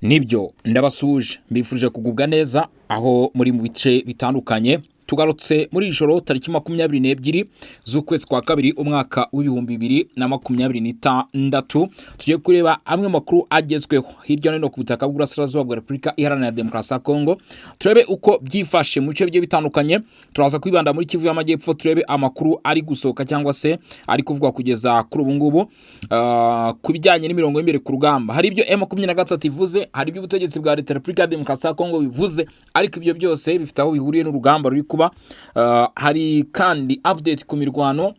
Nibyo, ndabasuhuje, mbifurije kugubwa neza aho muri mu bice bitandukanye. Tugarutse muri iri joro tariki 22 z'ukwezi kwa kabiri, umwaka w'2026. Tugiye kureba amwe makuru agezweho hirya no hino ku butaka bw'Uburasirazuba bwa Repubulika Iharanira Demokarasi ya Kongo, turebe uko byifashe mu bice bigiye bitandukanye. Turaza kwibanda muri Kivu y'Amajyepfo, turebe amakuru ari gusohoka cyangwa se ari kuvugwa kugeza kuri ubu ngubu ku bijyanye n'imirongo y'imbere ku rugamba. Hari ibyo M23 ivuze, hari ibyo ubutegetsi bwa Leta ya Repubulika ya Demokarasi ya Kongo bivuze, ariko ibyo byose bifite aho bihuriye n'urugamba ruri kuba. Hari kandi update ku mirwano,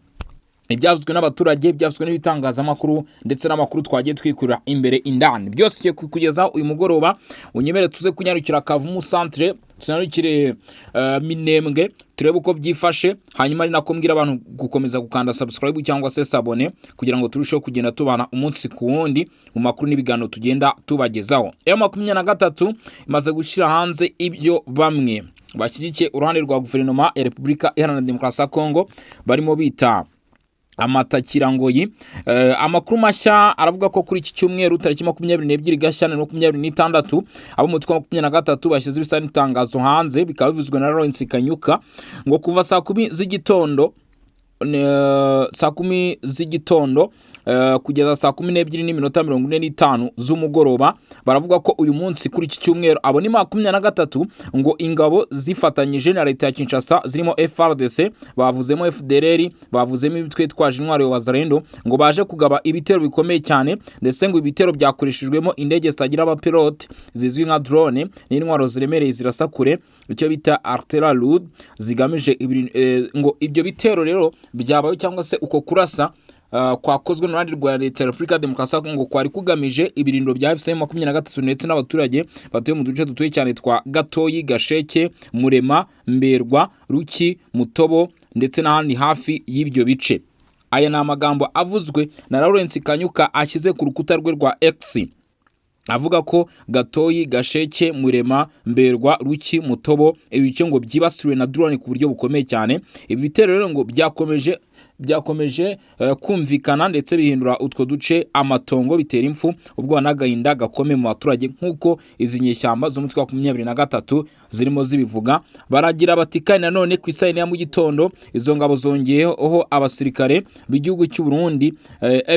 ibyavuzwe n'abaturage, ibyavuzwe n'ibitangazamakuru, ndetse n'amakuru twagiye twikurira imbere indani. Byose tugiye kukugezaho uyu mugoroba. Unyemere tuze kunyarukira Kavumu centre, tunyarukire Minembwe, turebe uko byifashe. Hanyuma ari nako mbwira abantu gukomeza gukanda subscribe cyangwa se s'abonner kugira ngo turusheho kugenda tubana umunsi ku wundi mu makuru n'ibiganiro tugenda tubagezaho. M23 imaze gushyira hanze ibyo bamwe bashyigikiye uruhande rwa guverinoma ya Repubulika Iharanira Demokarasi ya Kongo barimo bita amatakirangoyi. Amakuru mashya aravuga ko kuri iki cyumweru tariki 22 Gashyantare 26, abo mu mutwe wa 23 bashyize ibisa n'itangazo hanze, bikaba bivuzwe na Lawrence Kanyuka, ngo kuva saa 10 z'igitondo, saa 10 z'igitondo kugeza saa 12 n'iminota 45 z'umugoroba. Baravuga ko uyu munsi kuri iki cyumweru, abo ni 23, ngo ingabo zifatanyije na leta ya Kinshasa zirimo FARDC, bavuzemo FDLR, bavuzemo imitwe yitwaje intwaro ya Wazalendo, ngo baje kugaba ibitero bikomeye cyane, ndetse ngo ibitero byakoreshejwemo indege zitagira abapilote zizwi nka drone n'intwaro ziremereye zirasa kure, icyo bita artillery load, zigamije ngo ibyo bitero rero byabaye cyangwa se uko kurasa kwakozwe n'uruhande rwa leta ya Repubulika ya Demokarasi ya Kongo kwari kugamije ibirindiro bya AFC 23 ndetse n'abaturage batuye mu duce dutuye cyane twa Gatoyi, Gasheke, Murema, Mberwa, Ruki, Mutobo ndetse n'ahandi hafi y'ibyo bice. Aya ni amagambo avuzwe na Lawrence Kanyuka ashyize ku rukuta rwe rwa X, avuga ko Gatoyi, Gasheke, Murema, Mberwa, Ruki, Mutobo, ibi bice ngo byibasiwe na drone ku buryo bukomeye cyane. Ibi bitero rero ngo byakomeje kumvikana ndetse bihindura utwo duce amatongo, bitera impfu, ubwoba n'agahinda gakomeye mu baturage, nk'uko izi nyeshyamba z'umutwe wa 23 zirimo zibivuga. Baragira bati kandi nanone ku isaha ya mu gitondo izo ngabo zongeyeho abasirikare b'igihugu cy'u Burundi,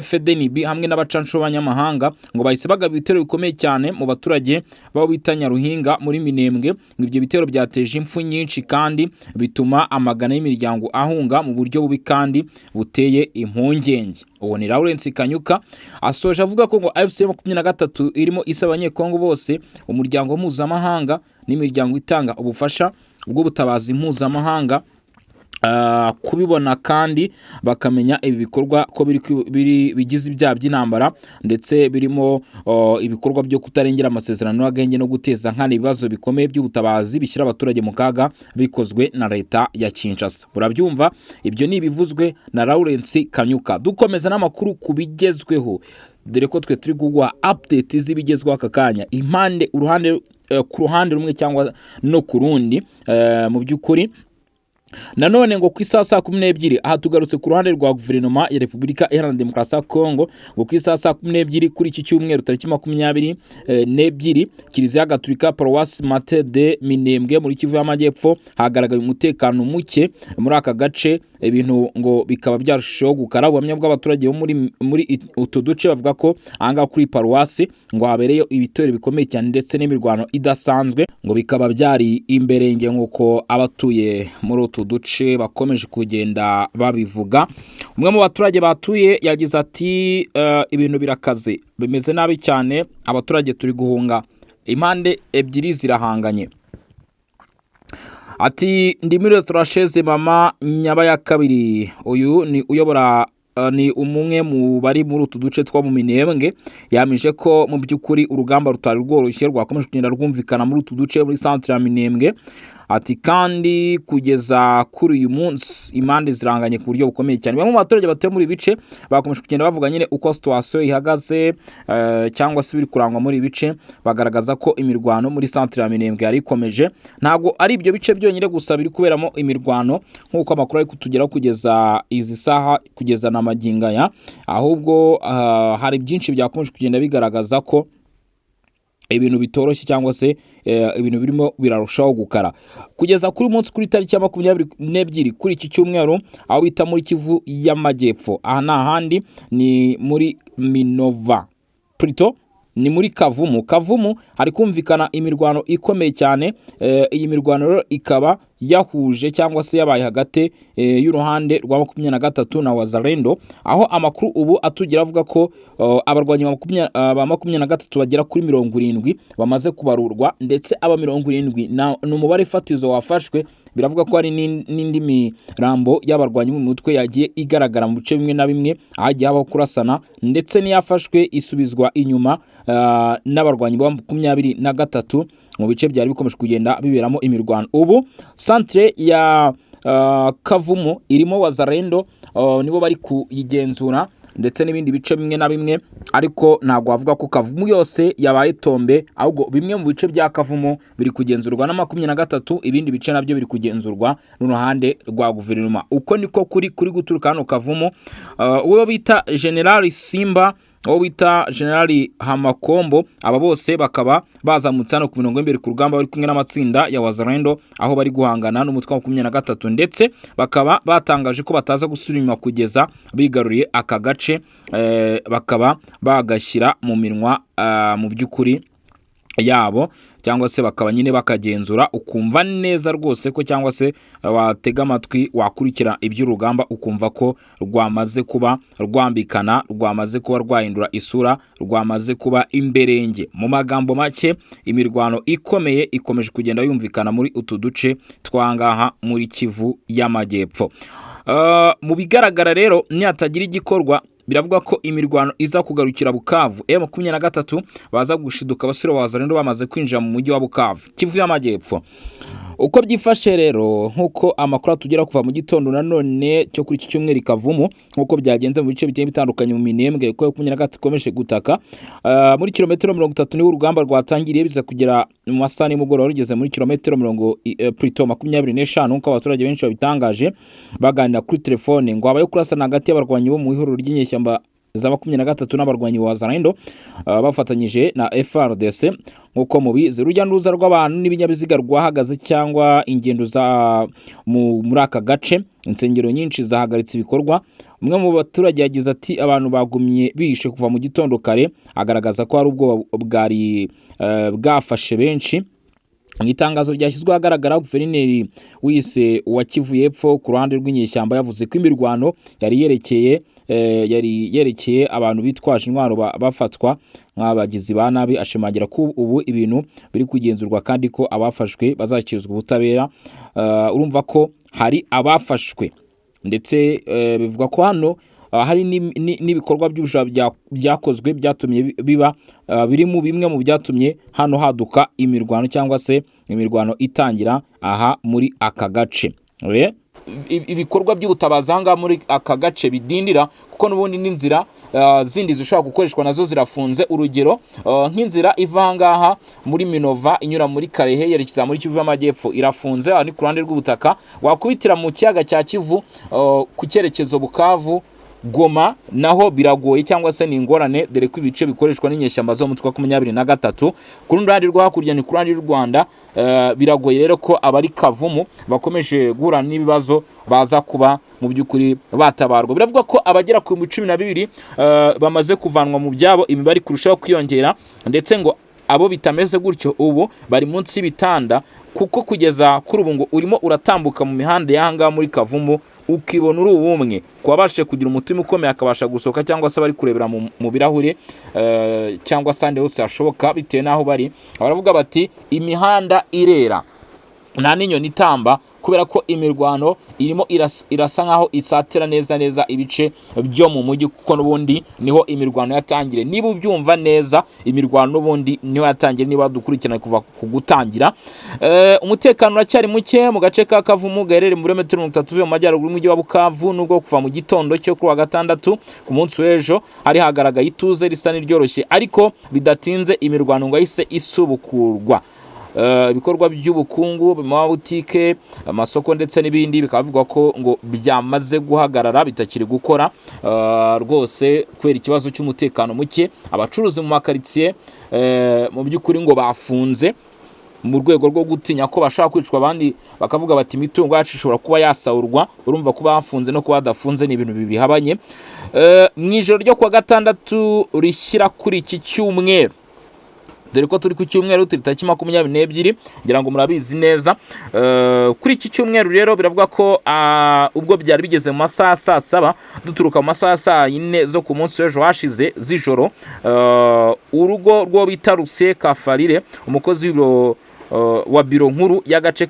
FDNB, hamwe n'abacanshuro b'abanyamahanga, ngo bahise bagaba ibitero bikomeye cyane mu baturage babo bita Nyaruhinga muri Minembwe. Ngo ibyo bitero byateje impfu nyinshi kandi bituma amagana y'imiryango ahunga mu buryo bubi kandi buteye impungenge. Uwo ni Lawrence Kanyuka. Asoje avuga ko ngo AFC 23 irimo isaba Abanyekongo bose, umuryango mpuzamahanga n'imiryango itanga ubufasha bw'ubutabazi mpuzamahanga kubibona kandi bakamenya ibi bikorwa ko biri bigize ibyaha by'intambara, ndetse birimo ibikorwa byo kutarengera amasezerano y'agahenge no guteza nkana ibibazo bikomeye by'ubutabazi bishyira abaturage mu kaga bikozwe na leta ya Kinshasa. Murabyumva, ibyo ni ibivuzwe na Lawrence Kanyuka. Dukomeza n'amakuru ku bigezweho, dore ko twe turi kuguha update z'ibigezweho aka kanya, impande uruhande ku ruhande rumwe cyangwa no ku rundi. Mu by'ukuri nanone ngo ku isaha saa 12, aha tugarutse ku ruhande rwa guverinoma ya Repubulika Iharanira Demokarasi ya Kongo, ngo ku isaha saa 12 kuri iki cyumweru tariki 22, Kiliziya Gatulika Paruwasi Mater de Minembwe muri Kivu y'Amajyepfo hagaragaye umutekano muke muri aka gace, ibintu ngo bikaba byarushijeho gukara. Ubuhamya bw'abaturage bo muri utu duce bavuga ko ahangaha kuri paruwasi ngo habereye ibitero bikomeye cyane ndetse n'imirwano idasanzwe, ngo bikaba byari imberenge, nk'uko abatuye muri utu duce bakomeje kugenda babivuga. Umwe mu baturage batuye yagize ati: "Ibintu birakaze, bimeze nabi cyane, abaturage turi guhunga, impande ebyiri zirahanganye." Ati: "Ndi muri resitora Sheze Mama Nyaba ya kabiri." Uyu ni uyobora ni umwe mu bari muri utu duce two mu Minembwe, yamije ko mu by'ukuri urugamba rutari rworoshye rwakomeje kugenda rwumvikana muri utu duce muri centre ya Minembwe. Ati kandi kugeza kuri uyu munsi impande ziranganye ku buryo bukomeye cyane. Bamwe mu baturage batuye muri ibi bice bakomeje kugenda bavuga nyine uko situation ihagaze cyangwa se biri kurangwa muri ibi bice, bagaragaza ko imirwano muri centre ya Minembwe yari ikomeje. Ntabwo ari ibyo bice byonyine gusa biri kuberamo imirwano nk'uko amakuru ari kutugeraho kugeza izi saha, kugeza na magingo aya, ahubwo hari byinshi byakomeje kugenda bigaragaza ko Ibintu bitoroshye cyangwa se ibintu birimo birarushaho gukara kugeza kuri munsi, kuri tariki ya 22 kuri iki cyumweru, aho bita muri Kivu y'Amajyepfo. Aha ni ahandi, ni muri Minova, plutôt ni muri Kavumu. Kavumu hari kumvikana imirwano ikomeye cyane. Iyi mirwano rero ikaba yahuje cyangwa se yabaye hagati y'uruhande rwa 23 na Wazalendo, aho amakuru ubu atugira avuga ko abarwanyi ba 23 bagera kuri 70 bamaze kubarurwa, ndetse aba 70 ni umubare fatizo wafashwe. Biravuga ko hari n'indi mirambo y'abarwanyi mu mutwe yagiye igaragara mu bice bimwe na bimwe ahagiye habaho kurasana, ndetse n'iyafashwe isubizwa inyuma n'abarwanyi ba 23 mu bice byari bikomeje kugenda biberamo imirwano. Ubu centre ya Kavumu irimo Wazalendo, nibo bari kuyigenzura, ndetse n'ibindi bice bimwe na bimwe, ariko ntabwo wavuga ko Kavumu yose yabaye tombe, ahubwo bimwe mu bice bya Kavumu biri kugenzurwa na 23, ibindi bice nabyo biri kugenzurwa n'uruhande rwa guverinoma. Uko niko kuri guturuka hano Kavumu. Uwo bita General Simba, uwo bita General Hamakombo, aba bose bakaba bazamutse hano ku mirongo y'imbere ku rugamba, bari kumwe n'amatsinda ya Wazalendo, aho bari guhangana n'umutwe wa 23, ndetse bakaba batangaje ko bataza gusubira inyuma kugeza bigaruriye aka gace, bakaba bagashyira mu minwa mu by'ukuri yabo, cyangwa se bakaba nyine bakagenzura. Ukumva neza rwose ko, cyangwa se watega amatwi, wakurikira iby'urugamba, ukumva ko rwamaze kuba rwambikana, rwamaze kuba rwahindura isura, rwamaze kuba imberenge. Mu magambo make, imirwano ikomeye ikomeje kugenda yumvikana muri utu duce twangaha muri Kivu y'Amajyepfo. Mu bigaragara rero, nihatagira igikorwa, biravuga ko imirwano iza kugarukira Bukavu. M23 baza gushiduka abasore ba Wazalendo bamaze kwinjira mu mujyi wa Bukavu, Kivu y'Amajyepfo. Uko byifashe rero, nk'uko amakuru atugera kuva mu gitondo nanone cyo kuri iki cyumweru Kavumu, nk'uko byagenze mu bice bigiye bitandukanye mu Minembwe, kuko 23 ikomeje gutaka. Muri kilometero 30 niho urugamba rwatangiriye, biza kugera mu masaha nimugoroba rugeze muri kilometero mirongo plutôt 25, nk'uko abaturage benshi babitangaje baganira kuri telefone. Ngo habayeho kurasana hagati y'abarwanyi bo mu ihuriro ry'inyeshyamba za 23 n'abarwanyi ba Wazalendo bafatanyije na FARDC. Nk'uko mubizi, urujya n'uruza rw'abantu n'ibinyabiziga rwahagaze cyangwa ingendo za muri aka gace. Insengero nyinshi zahagaritse ibikorwa. Umwe mu baturage yagize ati: "Abantu bagumye bihishe kuva mu gitondo kare," agaragaza ko hari ubwoba bwari bwafashe benshi. Mu itangazo ryashyizwe ahagaragara, guverineri wise wa Kivu y'Epfo ku ruhande rw'inyeshyamba yavuze ko imirwano yari yerekeye abantu bitwaje intwaro bafatwa nk'abagizi ba nabi, ashimangira ko ubu ibintu biri kugenzurwa kandi ko abafashwe bazashyikirizwa ubutabera. Urumva ko hari abafashwe, ndetse bivugwa ko hano hari n'ibikorwa by'ubujura byakozwe byatumye biba biri mu bimwe mu byatumye hano haduka imirwano, cyangwa se imirwano itangira aha muri aka gace. Ibikorwa by'ubutabazi aha ngaha muri aka gace bidindira, kuko n'ubundi n'inzira zindi zishobora gukoreshwa nazo zirafunze. Urugero, nk'inzira iva aha ngaha muri Minova inyura muri Karehe yerekeza muri Kivu y'Amajyepfo irafunze, aha ni ku ruhande rw'ubutaka. Wakubitira mu kiyaga cya Kivu ku cyerekezo Bukavu, Goma, naho biragoye cyangwa se ni ingorane, dore ko ibice bikoreshwa n'inyeshyamba zo mu mutwe wa 23. Ku rundi ruhande rwo hakurya ni ku ruhande rw'u Rwanda. Biragoye rero ko abari Kavumu bakomeje guhura n'ibibazo baza kuba mu by'ukuri batabarwa. Biravuga ko abagera ku 12,000 bamaze kuvanwa mu byabo, imibare kurushaho kwiyongera, ndetse ngo abo bitameze gutyo ubu bari munsi y'ibitanda, kuko kugeza kuri ubu ngo urimo uratambuka mu mihanda y'ahangaha muri Kavumu ukibona uri ubumwe ku wabashije kugira umutima ukomeye akabasha gusohoka, cyangwa se bari kurebera mu birahure cyangwa se ahandi hose hashoboka bitewe n'aho bari. Baravuga bati imihanda irera, nta n'inyoni itamba, kubera ko imirwano irimo irasa nkaho isatira neza neza ibice byo mu mujyi, kuko n'ubundi niho imirwano yatangiriye. Niba ubyumva neza, imirwano n'ubundi niho yatangiriye, niba dukurikirana kuva ku gutangira. Umutekano uracyari muke mu gace ka Kavumu gaherereye mu birometero 30 uvuye mu majyaruguru y'umujyi wa Bukavu, nubwo kuva mu gitondo cyo kuri wa gatandatu ku munsi w'ejo hari hagaragaye ituze risa n'iryoroshye, ariko bidatinze imirwano ngo yahise isubukurwa. Ibikorwa by'ubukungu mu mabutike, amasoko ndetse n'ibindi bikaba bivugwa ko ngo byamaze guhagarara, bitakiri gukora rwose kubera ikibazo cy'umutekano muke. Abacuruzi mu makaritsiye mu by'ukuri ngo bafunze mu rwego rwo gutinya ko bashaka kwicwa, abandi bakavuga bati imitungo yacu ishobora kuba yasahurwa. Urumva kuba bafunze no kuba badafunze ni ibintu bihabanye. Mu ijoro ryo kuwa gatandatu rishyira kuri iki cyumweru, dore ko turi ku cyumweru, turi tariki 22, ngira ngo murabizi neza. Kuri iki cyumweru rero biravuga ko ubwo byari bigeze mu masaha saa saba, duturuka mu masaha saa yine zo ku munsi w'ejo hashize z'ijoro, urugo rwo bita Ruse Kafarire, umukozi w'ibiro wa biro nkuru y'agace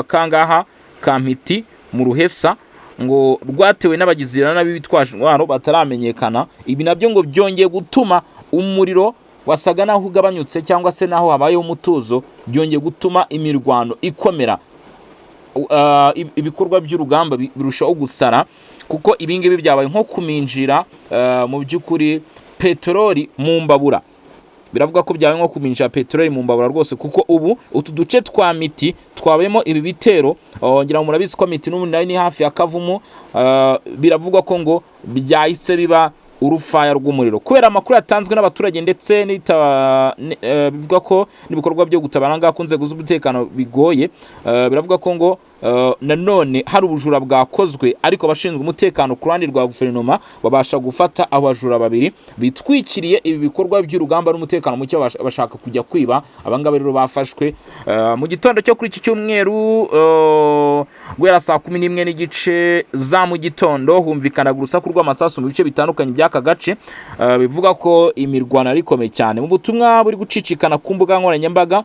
kangaha ka Mpiti mu Ruhesa, ngo rwatewe n'abagizi ba nabi bitwaje intwaro bataramenyekana. Ibi nabyo ngo byongeye gutuma umuriro wasaga naho ugabanyutse cyangwa se naho habayeho umutuzo, byongeye gutuma imirwano ikomera. Ibikorwa by'urugamba birushaho gusara, kuko ibingibi byabaye nko kuminjira mu by'ukuri peteroli mu mbabura. Biravuga ko byabaye nko kuminjira peteroli mu mbabura rwose, kuko ubu utu duce twa Miti twabayemo ibi bitero, ngira ngo murabizi ko Miti n'ubundi nayo ni hafi ya Kavumu. Biravugwa ko ngo byahise biba urufaya rw'umuriro kubera amakuru yatanzwe n'abaturage, ndetse bivuga ko n'ibikorwa byo gutabara ngaha ku nzego z'umutekano bigoye. Biravuga ko ngo nanone hari ubujura bwakozwe, ariko abashinzwe umutekano ku ruhande rwa guverinoma babasha gufata abajura babiri bitwikiriye ibi bikorwa by'urugamba n'umutekano muke bashaka kujya kwiba. Abangaba rero bafashwe. Mu gitondo cyo kuri iki cyumweru, guhera saa 11:30 za mu gitondo, humvikanaga urusaku rw'amasasu mu bice bitandukanye by'aka gace, bivuga ko imirwano ari ikomeye cyane. Mu butumwa buri gucicikana ku mbuga nkoranyambaga,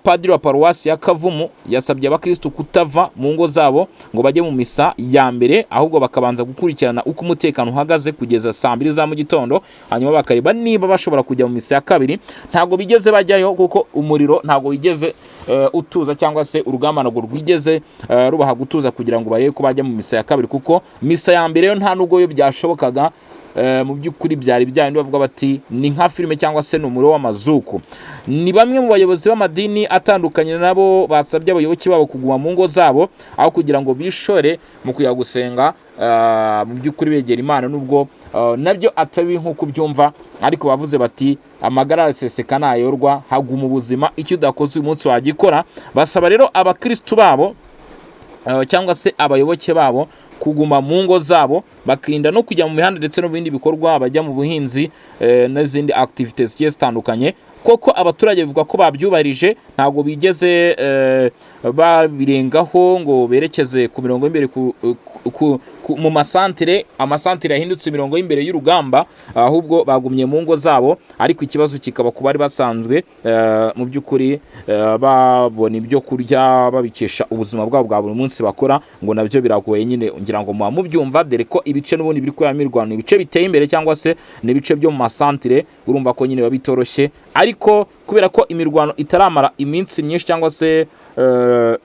padiri wa paruwasi ya Kavumu yasabye abakirisitu kutava mu ngo zabo ngo bajye mu misa ya mbere, ahubwo bakabanza gukurikirana uko umutekano uhagaze kugeza saa 2 za mu gitondo, hanyuma bakareba niba bashobora kujya mu misa ya kabiri. Ntabwo bigeze bajyayo kuko umuriro ntabwo wigeze utuza, cyangwa se urugamba ntabwo rwigeze rubaha gutuza kugira ngo barebe ko bajya mu misa ya kabiri, kuko misa ya mbere yo nta nubwo yo byashobokaga. Mu by'ukuri byari byandi bavuga bati ni nka filime cyangwa se ni umuriro w'amazuku. Ni bamwe mu bayobozi b'amadini atandukanye nabo basabye abayoboke babo kuguma mu ngo zabo aho kugira ngo bishore mu kujya gusenga, mu by'ukuri begera Imana, nubwo nabyo atari nk'uko ubyumva, ariko bavuze bati amagara araseseka ntayorwa, haguma ubuzima, icyo udakoze uyu munsi wagikora. Basaba rero abakristu babo cyangwa se abayoboke babo kuguma mu ngo zabo, bakirinda no kujya mu mihanda ndetse no mu bindi bikorwa, bajya mu buhinzi n'izindi activities zigiye zitandukanye. Koko abaturage bivuga ko babyubahirije, ntabwo bigeze babirengaho ngo berekeze ku mirongo y'imbere mu masantire, amasantire yahindutse imirongo y'imbere y'urugamba, ahubwo bagumye mu ngo zabo. Ariko ikibazo kikaba ku bari basanzwe mu by'ukuri babona ibyo kurya babikesha ubuzima bwabo bwa buri munsi bakora, ngo nabyo biragoye nyine. Ngira ngo muba mubyumva, dore ko ibice n'ubundi biri kuberamo imirwano, ibice biteye imbere cyangwa se ni ibice byo mu masantire, urumva ko nyine biba bitoroshye. Ariko kubera ko imirwano itaramara iminsi myinshi cyangwa se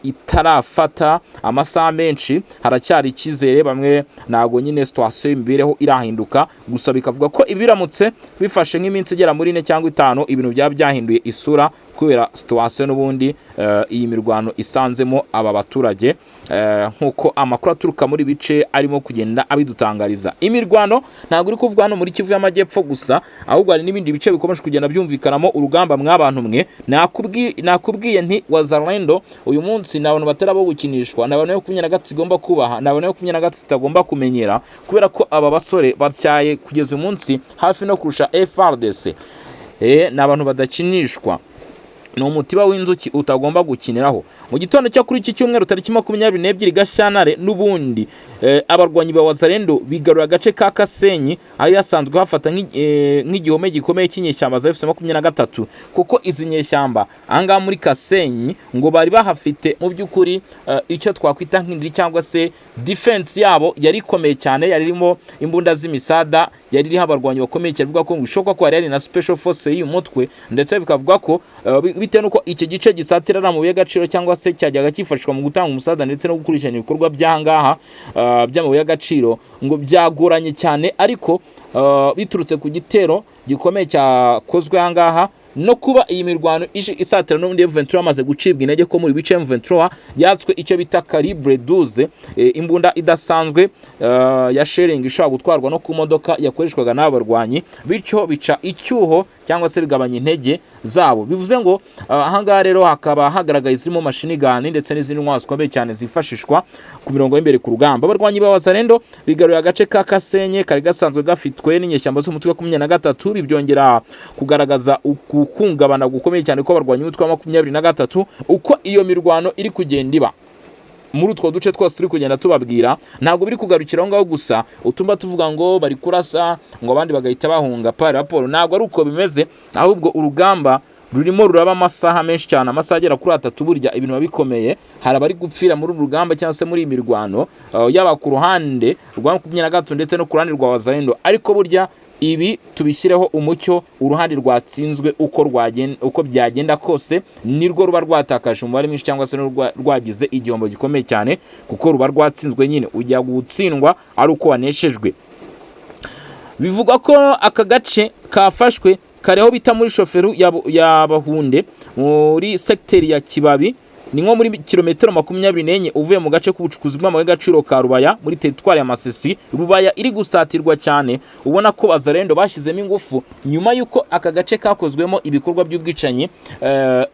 itarafata amasaha menshi, haracyari icyizere. Bamwe ntabwo nyine situation y'imibereho irahinduka, gusa bikavuga ko ibiramutse bifashe nk'iminsi igera muri 4 cyangwa 5, ibintu byaba byahinduye isura kubera situation n'ubundi iyi mirwano isanzemo aba baturage, nk'uko amakuru aturuka muri bice arimo kugenda abidutangariza. Imirwano ntabwo iri kuvugwa hano muri Kivu y'Amajyepfo gusa, ahubwo hari n'ibindi bice bikomeje kugenda byumvikanamo urugamba. Mw'abantu mwe, nakubwiye nti Wazalendo uyu munsi ni abantu batari abo gukinishwa, ni abantu 23 igomba kubaha, ni abantu 23 itagomba kumenyera, kubera ko aba basore batyaye kugeza uyu munsi hafi no kurusha FARDC. Ni abantu badakinishwa, ni umutiba w'inzuki utagomba gukiniraho. Mu gitondo cyo kuri iki cyumweru tariki 22 Gashyantare n'ubundi, abarwanyi ba Wazalendo bigarura agace ka Kasenyi, aho yasanzwe hafata nk'igihome gikomeye cy'inyeshyamba za FC 23, kuko izi nyeshyamba ahangaha muri Kasenyi ngo bari bahafite mu by'ukuri icyo twakwita nk'indiri cyangwa se defense yabo yari ikomeye cyane, yari irimo imbunda z'imisada, yari iriho abarwanyi bakomeye cyane. Bivuga ko ngo bishoboka ko hari na special force y'uyu mutwe, ndetse bikavuga ko bitewe n'uko iki gice gisatira ari amabuye y'agaciro cyangwa se cyajyaga cyifashishwa mu gutanga umusada ndetse no gukurikirana ibikorwa by'ahangaha by'amabuye y'agaciro, ngo byagoranye cyane. Ariko biturutse ku gitero gikomeye cyakozwe ahangaha. No kuba iyi mirwano ije isatira n'ubundi M23 amaze gucibwa intege, ko muri bice M23 yatswe icyo bita calibre 12, imbunda idasanzwe ya shelling ishobora gutwarwa no ku modoka, yakoreshwaga n'aba barwanyi, bityo bica icyuho cyangwa se bigabanya intege zabo. Bivuze ngo ahangaha rero hakaba hagaragaye zirimo machine gun ndetse n'izindi ntwaro zikomeye cyane zifashishwa ku mirongo y'imbere ku rugamba. Abarwanyi ba Wazalendo bigaruye agace ka Kasenye kari gasanzwe gafitwe n'inyeshyamba z'umutwe wa 23. Byongera kugaragaza ukuhungabana gukomeye cyane ko abarwanyi b'umutwe wa 23. Uko iyo mirwano iri kugenda iba muri utwo duce twose turi kugenda tubabwira, ntabwo biri kugarukira aho ngaho gusa utuma tuvuga ngo bari kurasa ngo abandi bagahita bahunga par rapport. Ntabwo ari uko bimeze, ahubwo urugamba rurimo ruraba amasaha menshi cyane, amasaha agera kuri 3. Burya ibintu biba bikomeye. Hari abari gupfira muri uru rugamba cyangwa se muri iyi mirwano, yaba ku ruhande rwa 23 ndetse no ku ruhande rwa Wazalendo. Ariko burya ibi tubishyireho umucyo: uruhande rwatsinzwe, uko byagenda kose, nirwo ruba rwatakaje umubare mwinshi cyangwa se rwagize igihombo gikomeye cyane, kuko ruba rwatsinzwe nyine. Ujya gutsindwa ari uko waneshejwe. Bivugwa ko aka gace kafashwe kare, aho bita muri chefferie ya Bahunde muri segiteri ya Kibabi, ni nko muri kilometero 24 uvuye mu gace k'ubucukuzi bw'amabuye y'agaciro ka Rubaya muri teritwari ya Masisi. Rubaya iri gusatirwa cyane, ubona ko Wazalendo bashyizemo ingufu nyuma y'uko aka gace kakozwemo ibikorwa by'ubwicanyi,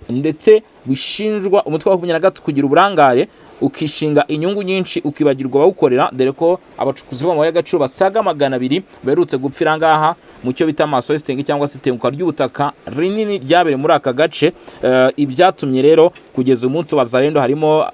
ndetse bishinjwa umutwe wa 23 kugira uburangare, ukishinga inyungu nyinshi ukibagirwa abawukorera, dore ko abacukuzi b'amabuye y'agaciro basaga 200 baherutse gupfira ngaha mu cyo bita mass wasting cyangwa se itenguka ry'ubutaka rinini ryabereye muri aka gace. Ibyatumye rero kugeza umunsi Wazalendo harimo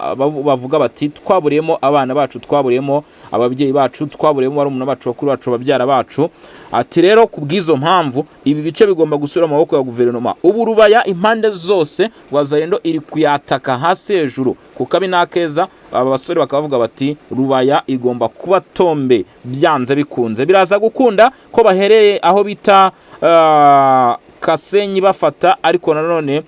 bavuga bati: "Twaburiyemo abana bacu, twaburiyemo ababyeyi bacu, twaburiyemo barumuna bacu, bakuru bacu, babyara bacu." Ati rero ku bw'izo mpamvu ibi bice bigomba gusubira mu maboko ya guverinoma. Ubu Rubaya impande zose Wazalendo iri kuyataka hasi hejuru ku kabi n'akeza. Aba basore bakavuga bati: "Rubaya igomba kuba tombe byanze bikunze." Biraza gukunda ko bahereye aho bita Kasenyi bafata, ariko nanone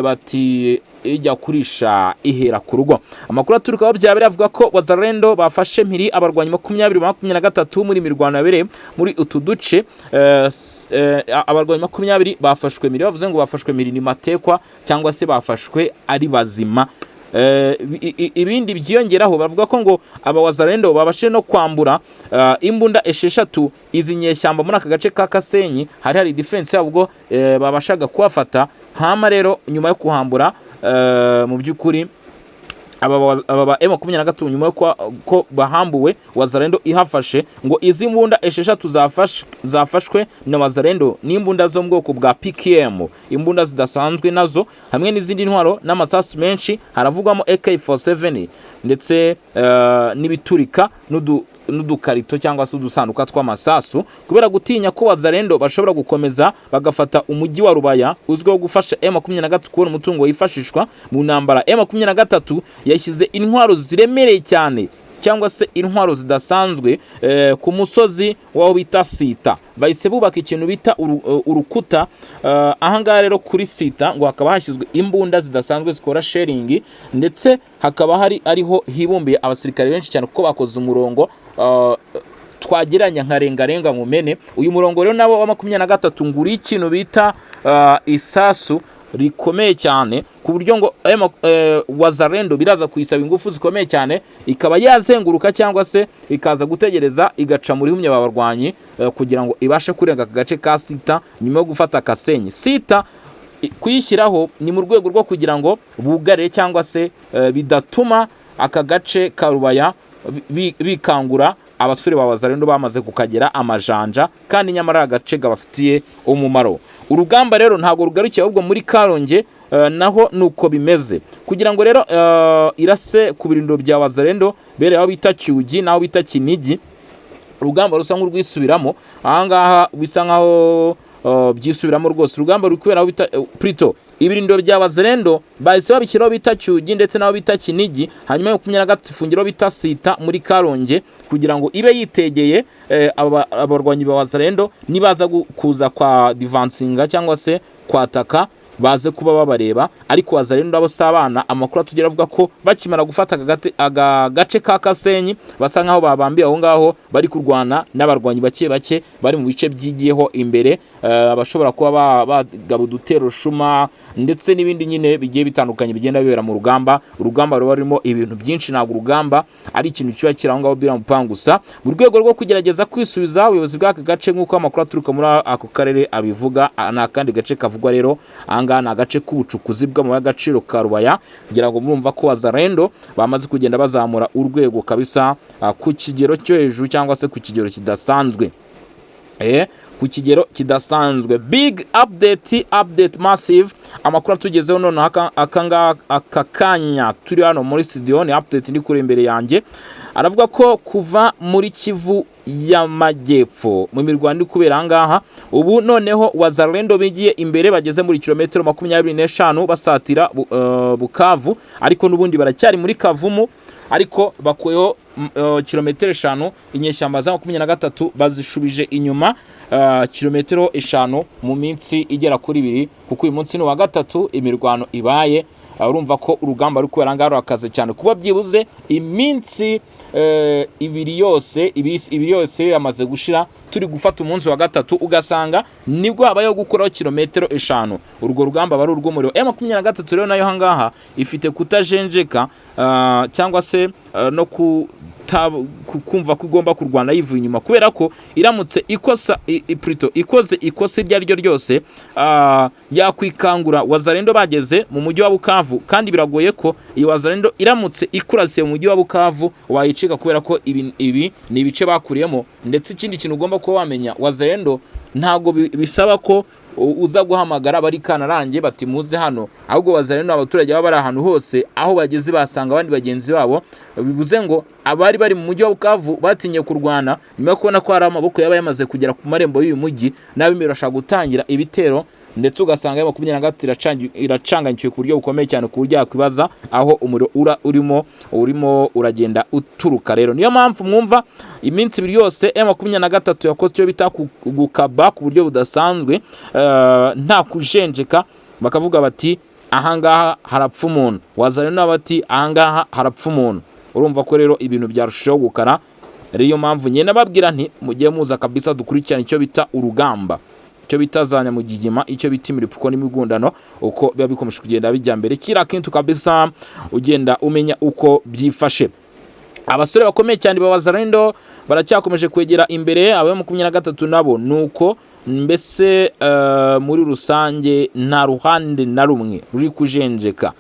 bati ijya kurisha ihera ku rugo. Amakuru aturuka aho byabereye avuga ko Wazalendo bafashe mpiri abarwanyi 20 23 muri mirwano yabereye muri utu duce. Abarwanyi 20 bafashwe mpiri. Bavuze ngo bafashwe mpiri, ni matekwa cyangwa se bafashwe ari bazima. Ibindi byiyongeraho, bavuga ko ngo aba Wazalendo babashije no kwambura imbunda 6 izi nyeshyamba muri aka gace ka Kasenyi. Hari defense yabo ubwo babashaga kuhafata. Hama rero nyuma yo kuhambura, mu by'ukuri aba ba M23, nyuma yo ko bahambuwe, Wazalendo ihafashe, ngo izi mbunda 6 zafashwe na Wazalendo ni imbunda zo mu bwoko bwa PKM, imbunda zidasanzwe nazo, hamwe n'izindi ntwaro n'amasasu menshi. Haravugwamo AK47 ndetse n'ibiturika n'udukarito cyangwa se udusanduka tw'amasasu. Kubera gutinya ko Wazalendo bashobora gukomeza bagafata umujyi wa Rubaya uzwiho gufasha M23 kubona umutungo wifashishwa mu ntambara, M23 yashyize intwaro ziremereye cyane cyangwa se intwaro zidasanzwe ku musozi w'aho bita Sita. Bahise bubaka ikintu bita urukuta. Ahangaha rero kuri Sita ngo hakaba hashyizwe imbunda zidasanzwe zikora shelling, ndetse hakaba hari ariho hibumbiye abasirikare benshi cyane, kuko bakoze umurongo twagereranya nka rengarenga mu mene. Uyu murongo rero nabo wa 23 ngo uri ikintu bita isasu rikomeye cyane, ku buryo ngo Wazalendo biraza kuyisaba ingufu zikomeye cyane ikaba yazenguruka cyangwa se ikaza gutegereza igaca muri humye aba barwanyi, kugira ngo ibashe kurenga aka gace ka Sita nyuma yo gufata Kasenyi. Sita kuyishyiraho ni mu rwego rwo kugira ngo bugarire cyangwa se bidatuma aka gace ka Rubaya bikangura abasore ba Wazalendo bamaze kukagera amajanja, kandi nyamara agace gabafitiye umumaro. Urugamba rero ntabwo rugarukiye ahubwo muri Karonge, naho nuko bimeze, kugira ngo rero irase ku birindiro bya Wazalendo bereye aho bita Cyugi n'aho bita Kinigi. Urugamba rusa nk'urwisubiramo ahangaha, bisa nkaho byisubiramo rwose. Urugamba ruri kubera aho bita Prito. Ibirindiro bya Wazalendo bahise babishyiraho bita Cyugi ndetse n'aho bita Kinigi, hanyuma 23 ifungiro bita Sita muri Karonge, kugira ngo ibe yitegeye abarwanyi ba Wazalendo nibaza kuza kwa advancinga cyangwa se kwataka. baze kuba babareba. Ariko Wazalendo nabo si abana. Amakuru atugera avuga ko bakimara gufata aka gace ka Kasenyi, basa nkaho babambiye aho ngaho, bari kurwana n'abarwanyi bake bake bari mu bice byigiyeho imbere, abashobora kuba bagaba udutero shuma ndetse n'ibindi nyine bigiye bitandukanye bigenda bibera mu rugamba. Urugamba ruba rurimo ibintu byinshi, ntabwo urugamba ari ikintu kiba kiri aho ngaho bira mupangu gusa. Mu rwego rwo kugerageza kwisubiza ubuyobozi bw'aka gace, nk'uko amakuru aturuka muri ako karere abivuga, ni akandi gace kavugwa rero aha ngaha, ni agace k'ubucukuzi bw'amabuye y'agaciro ka Rubaya. Kugira ngo murumva ko Wazalendo bamaze kugenda bazamura urwego kabisa, ku kigero cyo hejuru cyangwa se ku kigero kidasanzwe, ku kigero kidasanzwe. Big update, update massive, amakuru atugezeho noneho aka kanya turi hano muri studio, ni update ndi kuri imbere yanjye. Aravuga ko kuva muri Kivu y'Amajyepfo, mu mirwano iri kubera aha ngaha ubu, noneho Wazalendo bigiye imbere, bageze muri kilometero 25 basatira Bukavu, ariko n'ubundi baracyari muri Kavumu, ariko bakuyeho kilometero 5. Inyeshyamba za 23 bazishubije inyuma kilometero 5 mu minsi igera kuri 2, kuko uyu munsi ni uwa gatatu imirwano ibaye. Urumva ko urugamba ruri kubera ngaha rurakaze cyane, kuba byibuze iminsi 2 yose, 2 yose yamaze gushira, turi gufata umunsi wa gatatu, ugasanga nibwo habayeho gukuraho kilometero 5. Urwo rugamba aba ari urw'umuriro. M23 rero nayo ahangaha ifite kutajenjeka, cyangwa se no kumva ko igomba kurwana yivuye inyuma, kubera ko iramutse ikosa plutôt ikoze ikosa iryo ari ryo ryose, yakwikangura Wazalendo bageze mu mujyi wa Bukavu. Kandi biragoye ko iyi Wazalendo iramutse ikurasiye mu mujyi wa Bukavu wayicika, kubera ko ibi ni ibice bakuriyemo. Ndetse ikindi kintu ugomba kuba wamenya, Wazalendo ntabwo bisaba ko uza guhamagara bari kanarange bati muze hano, ahubwo Wazalendo abaturage baba bari ahantu hose, aho bageze basanga abandi bagenzi babo. Bivuze ngo abari bari mu mujyi wa Bukavu batinye kurwana nyuma yo kubona ko hari amaboko yaba yamaze kugera ku marembo y'uyu mujyi, n'ab'imbere bashaka gutangira ibitero, ndetse ugasanga 23 iracanganyikiwe ku buryo bukomeye cyane, ku buryo yakwibaza aho umuriro ura urimo uragenda uturuka. Rero niyo mpamvu mwumva iminsi 2 yose M23 yakoze icyo bita gukaba ku buryo budasanzwe, nta kujenjeka, bakavuga bati ahangaha harapfa umuntu, Wazalendo nabo bati ahangaha harapfa umuntu. Urumva ko rero ibintu byarushijeho gukara. Ariyo mpamvu ngenda babwira nti mugiye muza kabisa dukurikirane icyo bita urugamba, icyo bita za nyamugigima, icyo bita imiripuko n'imigundano, uko biba bikomeje kugenda bijya mbere, kila kintu kabisa ugenda umenya uko byifashe. Abasore bakomeye cyane ba Wazalendo baracyakomeje kwegera imbere, aba 23 nabo nuko. Mbese muri rusange nta ruhande na rumwe ruri kujenjeka.